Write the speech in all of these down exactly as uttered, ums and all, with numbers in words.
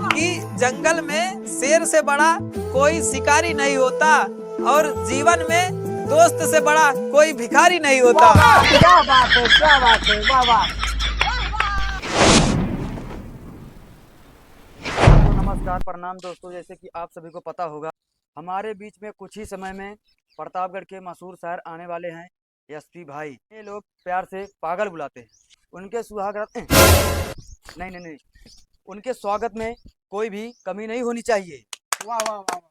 कि जंगल में शेर से बड़ा कोई शिकारी नहीं होता और जीवन में दोस्त से बड़ा कोई भिखारी नहीं होता। वाह, वाह, क्या बात है, क्या बात है, वाह, वाह। नमस्कार, प्रणाम दोस्तों। जैसे कि आप सभी को पता होगा, हमारे बीच में कुछ ही समय में प्रतापगढ़ के मशहूर शायर आने वाले हैं, एसपी भाई। ये लोग प्यार से पागल बुलाते हैं। उनके सुहागरात, नहीं, नहीं, नहीं, उनके स्वागत में कोई भी कमी नहीं होनी चाहिए। वाह, वाह, वाह, वाह।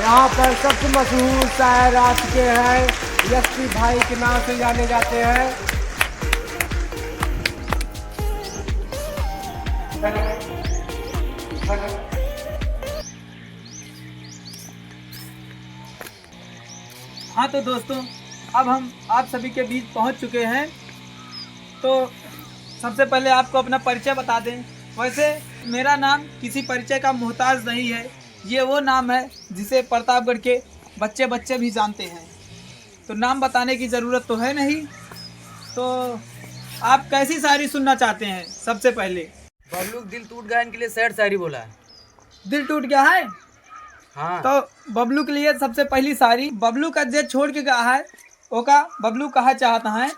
यहाँ पर सबसे मशहूर शायर आ चुके हैं, एसपी भाई के नाम से जाने जाते हैं। हाँ, तो दोस्तों, अब हम आप सभी के बीच पहुंच चुके हैं। तो सबसे पहले आपको अपना परिचय बता दें। वैसे मेरा नाम किसी परिचय का मोहताज नहीं है। ये वो नाम है जिसे प्रतापगढ़ के बच्चे बच्चे भी जानते हैं। तो नाम बताने की ज़रूरत तो है नहीं। तो आप कैसी शायरी सुनना चाहते हैं? सबसे पहले बबलू का दिल टूट गया, इनके लिए सैड शायरी बोला है। दिल टूट गया है? हाँ। तो बबलू के लिए सबसे पहली शायरी, बबलू का जे छोड़ के गया है, ओका बबलू कहा चाहता है,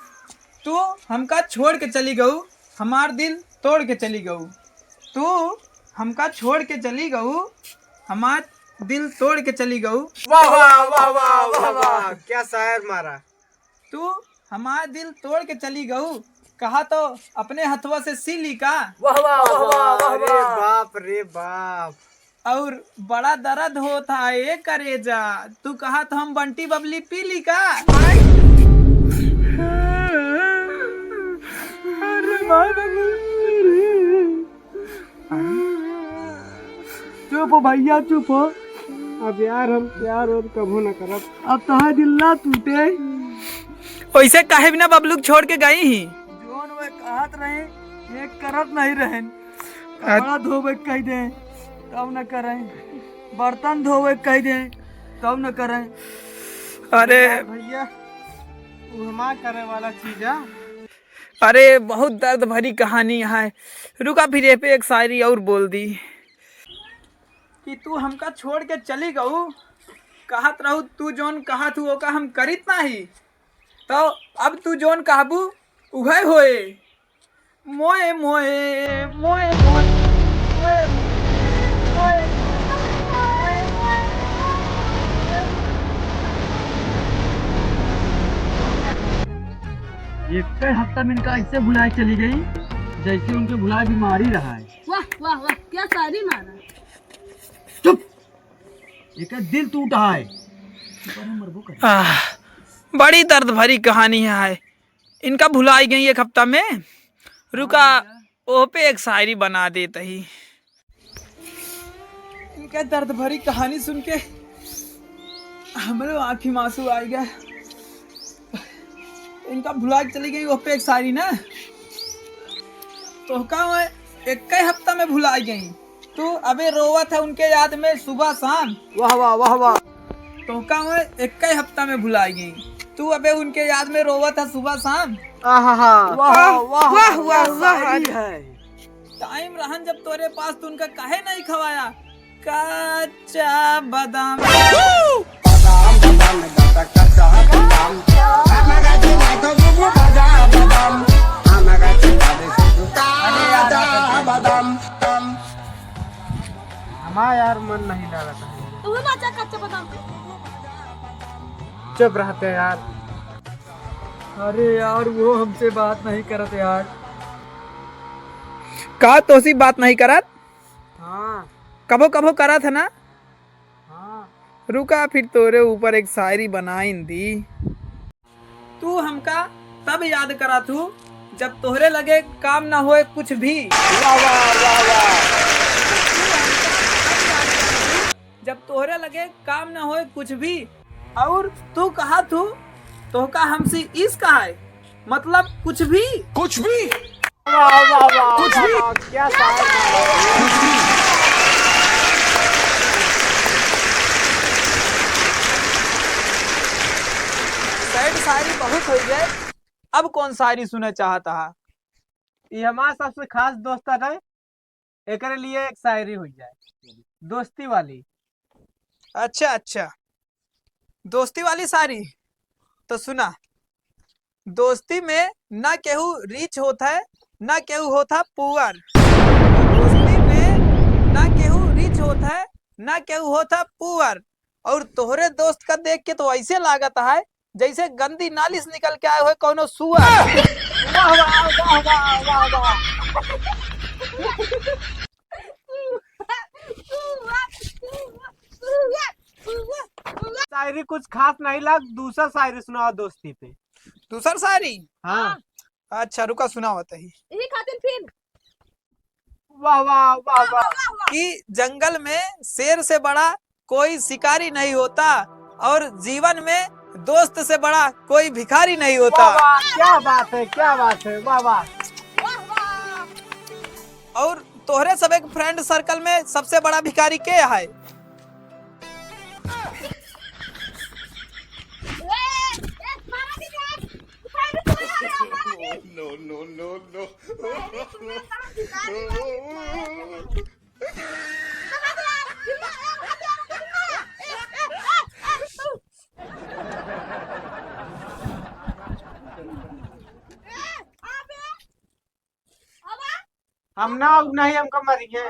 "तू हमका छोड़ के चली गऊ, हमार दिल तोड़ के चली गऊ। तू हमका छोड़ के चली गऊ, हमार दिल तोड़ के चली गऊ।" वाह, वाह, वाह, वाह, वाह, वाह। क्या शायर मारा। "तू हमार दिल तोड़ के चली गऊ, कहा तो अपने हथवा से सी ली का?" वाह, वाह, वाह, वाह, वाह, अरे वाह। बाप रे बाप। "और बड़ा दर्द होता है ए करेजा, तू कहा तो हम बंटी बबली पी ली का?" अरे माय बाबू। चुप हो भैया, चुप हो। अब यार हम प्यार और कभू न करब। अब तोहार दिल ना टूटे। वैसे काहे बिना बबलू के छोड़ के गई ही? जोन वे कहत रहे, ये करत नहीं रहन। कपड़ा धोवे कह दे, तब न करें। बर्तन धोवे कह दे, तब न करें। अरे भैया, तू हमार करे वाला चीज है। अरे, बहुत दर्द भरी कहानी है। रुका, फिर ए पे एक शायरी और बोल दी। कि तू हमका छोड़ के चली गऊ, कहत रहू तू जौन कहत हू ओका हम करित नाही, तो अब तू जौन कहबू उहे होए। मोए, मोए, मोए, मोए, मोए, मोए। एक हफ्ता में इनका ऐसे भुलाए चली गई, जैसे उनके भुलाए बीमारी रहा है। वाह, वाह, वाह, क्या शायरी मारा। चुप, एक दिल टूटा है। आह, बड़ी दर्द भरी कहानी है। इनका भुलाई गई एक हफ्ता में। रुका, हाँ भैया। ओह पे एक शायरी बना देत ही। इनके दर्द भरी कहानी सुन के हमरो आँखी में आंसू आइ गया। इनका भुला के चली गई, ओह पे एक शायरी ना। तोहका मैं एक ही हफ्ता में भुला गई। तू अबे रोवत है उनके याद में सुबह शाम। वाह, वाह, वाह, वाह। तोहका मैं एक ही हफ्ता में भुला गई। तू अबे उनके याद में रोवत है सुबह शाम। आहा हा। वाह, वाह, वाह, वाह, वाह, क्या वाह, शायरी वाह। है। टाइम रहन जब तोरे पास, तू उनका काहे नहीं खवाया? कच्चा बादाम। बादाम, बादाम, कच्चा, कच्चा बादाम। हमारा जीना तो बुबु ताजा बादाम। हमारा जीना तो बुबु ताजा बादाम। हमारा यार मन नहीं लगा था। तू ना जा कच्चा बादाम पे। चुप रहते यार। अरे यार, वो हमसे बात नहीं करत यार। का तोसी बात नहीं करत? हाँ। कभो कभो करत है ना? हाँ। रुका, फिर तोरे ऊपर एक शायरी बनाइन दी। तू हमका तब याद करत हू, जब तोहरे लगे काम ना होए कुछ भी। वाह, वाह, वाह, वाह। जब तोहरे लगे काम ना होए कुछ भी, और तू कहत हू, तोहका हमसे इश्क है, मतलब कुछ भी? कुछ भी? वाह, वाह, वाह, कुछ वाह, भी? वाह, क्या शायर। Sad शायरी बहुत होइ गए, अब कौन शायरी सुने चाहत हा? ये हमार सबसे खास दोस्त है, एकरे लिए एक शायरी होइ जाए, दोस्ती वाली। अच्छा, अच्छा, दोस्ती वाली शायरी तो सुना। दोस्ती में ना केहू rich होत है, ना केहू होत है poor। दोस्ती में ना केहू rich होत है, ना केहू होत है poor। और तोहरे दोस्त का देख के तो ऐसे लागत है जैसे गंदी नाली से निकल के आए हुए कौनो सुअर। वाह, वाह, वाह, वाह, वाह, वाह। शायरी कुछ खास नहीं लाग, दूसरा शायरी सुनाओ दोस्ती पे। दूसर शायरी? हाँ। अच्छा, रुका, सुनावत ही। यही खातिर फिर। वाह, वाह, वाह, वाह। कि जंगल में शेर से बड़ा कोई शिकारी नहीं होता और जीवन में दोस्त से बड़ा कोई भिखारी नहीं होता। वाह, वाह, क्या बात है, क्या बात है, वाह, वाह। और तोहरे सब एक friend circle में सबसे बड़ा भिखारी के है? No, no, no, no। हम ना, नहीं, हमका मरिए।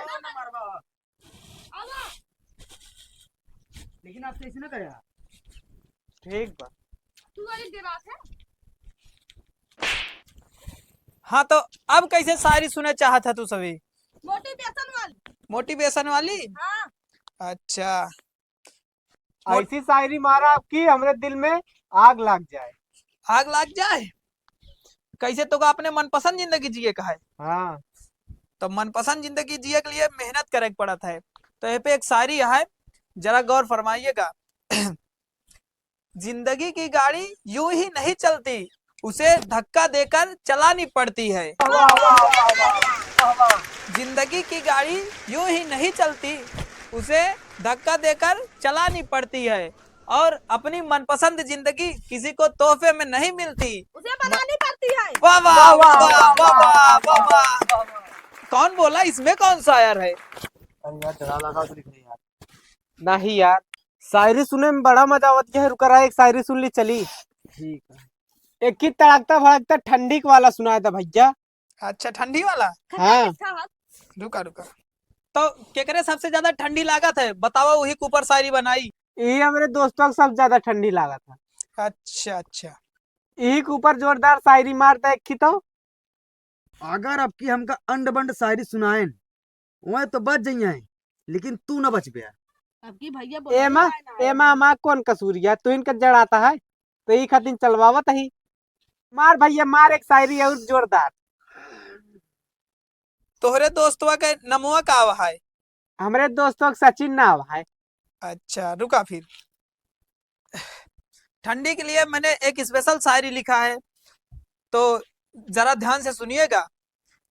लेकिन आज तो ऐसे ना करे यार। ठीक बा। तू वाली दे बात है। हाँ, तो अब कैसे शायरी सुने चाहत है तू सभी? Motivation वाली। Motivation वाली? हाँ। अच्छा। मोट- ऐसी शायरी मारा आपकी, हमरे दिल में आग लाग जाए। आग लाग जाए? कैसे, तोका अपने मनपसंद जिंदगी जिए का है? हाँ। तो मनपसंद जिंदगी जिए के लिए मेहनत करे के पड़त है। तो यहाँ पे एक शायरी है, जरा गौर फरमाइएगा। जिंदगी की गाड़ी यूं ही नहीं चलती, उसे धक्का देकर चलानी पड़ती है। वाह, वाह, वाह, वाह, वाह, वाह। जिंदगी की गाड़ी यूं ही नहीं चलती, उसे धक्का देकर चलानी पड़ती है। और अपनी मनपसंद जिंदगी किसी को तोहफे में नहीं मिलती। उसे बनानी पड़ती है। वाह, वाह, वाह, वाह, वाह, वाह, वाह, वाह, वाह। वाह, वाह। कौन बोला, इसमें कौन शायर है? अरे यार, डरा लगा तो लिख नहीं यार। नहीं यार, शायरी सुने में बड़ा मजा आवत है। रुका रहा, एक शायरी सुन ली, चली। ठीक है। एक ही तड़कता भड़कता ठंडी वाला सुनाए था भैया। अच्छा, ठंडी वाला? हाँ। रुका, रुका। तो केकरे सबसे ज्यादा ठंडी लागत है, बतावा, वही के ऊपर शायरी बनाई। यही हमरे दोस्तों के सबसे ज्यादा ठंडी लागत है। अच्छा, अच्छा। यही के ऊपर जोरदार शायरी मार दे एक ही तो। अगर अब की हमका अंड बंड शायरी सुनाएन, वह तो बच जइहें, लेकिन तू न बचबे। अब की भैया बोला एमा, ना, ना, एमा, ना। एमा कौन कसूरिया? तू इनका जड़ाता है, तो ई खातिर चलवावत ही। मार भैया, मार एक शायरी और जोरदार। तोहरे दोस्तवा के नमवा का आवा है? हमरे दोस्तवा के सचिन ना आवा है। अच्छा, रुका फिर। ठंडी के लिए मैंने एक special शायरी लिखा है, तो जरा ध्यान से सुनिएगा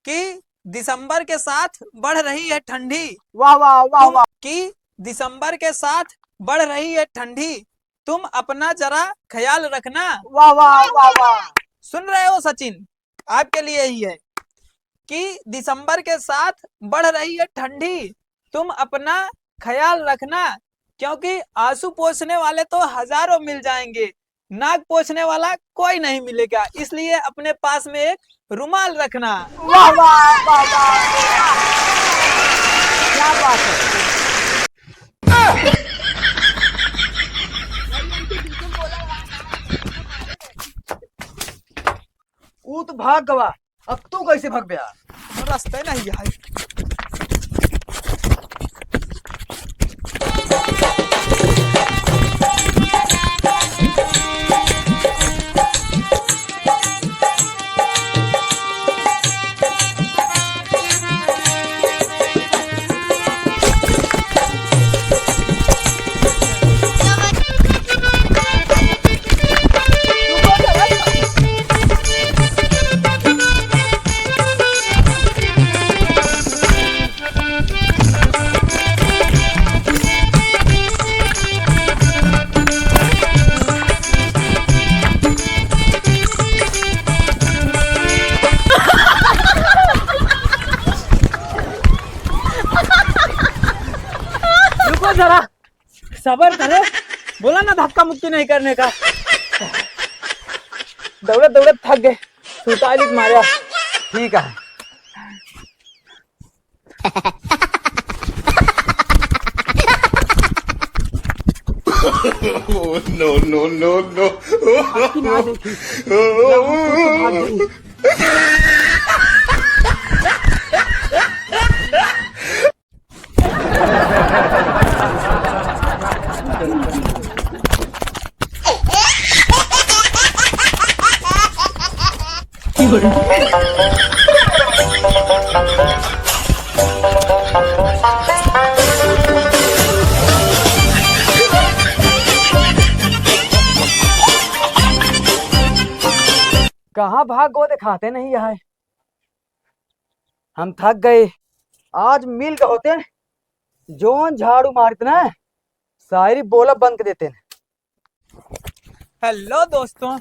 कि दिसंबर के साथ बढ़ रही है ठंडी। वाह, वाह, वाह, तुम वाह। कि दिसंबर के साथ बढ़ रही है ठंडी, तुम अपना जरा ख्याल रखना। वाह, वाह, वाह, वाह। सुन रहे हो सचिन, आपके लिए ही है कि दिसंबर के साथ बढ़ रही है ठंडी, तुम अपना ख्याल रखना, क्योंकि आंसू पोंछने वाले तो हजारों मिल जाएंगे, नाक पोंछने वाला कोई नहीं मिलेगा, इसलिए अपने पास में एक रुमाल रखना। वाह, वाह, वाह, वाह। क्या बात है। ऊ तो भाग गवा, अब तू कैसे भगबे यार? रास्ते नहीं है। खबर करे, बोला ना धक्का मुक्की नहीं करने का। दौड़त दौड़त थक गए, सुताई लित मारा। ठीक है। Oh, no, no, no, no। आपकी ना देखी, ना वो तो भाग गई। कहाँ भाग गो, देखाते नहीं यहाँ। हम थक गए, आज मिल के होते, जोन झाड़ू मारते ना, शायरी बोला बंद कर देते हैं। हेलो दोस्तों,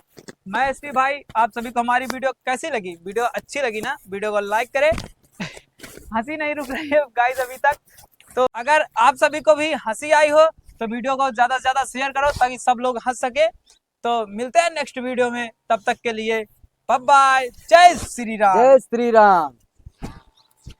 मैं एसपी भाई, आप सभी को हमारी वीडियो कैसी लगी? वीडियो अच्छी लगी ना, वीडियो को लाइक करें। हंसी नहीं रुक रही है गाइस अभी तक। तो अगर आप सभी को भी हंसी आई हो तो वीडियो को ज्यादा से ज्यादा शेयर करो ताकि सब लोग हंस सके। तो मिलते हैं नेक्स्ट वीडियो में, तब तक के लिए बाय बाय, जय श्री राम। जय श्री राम।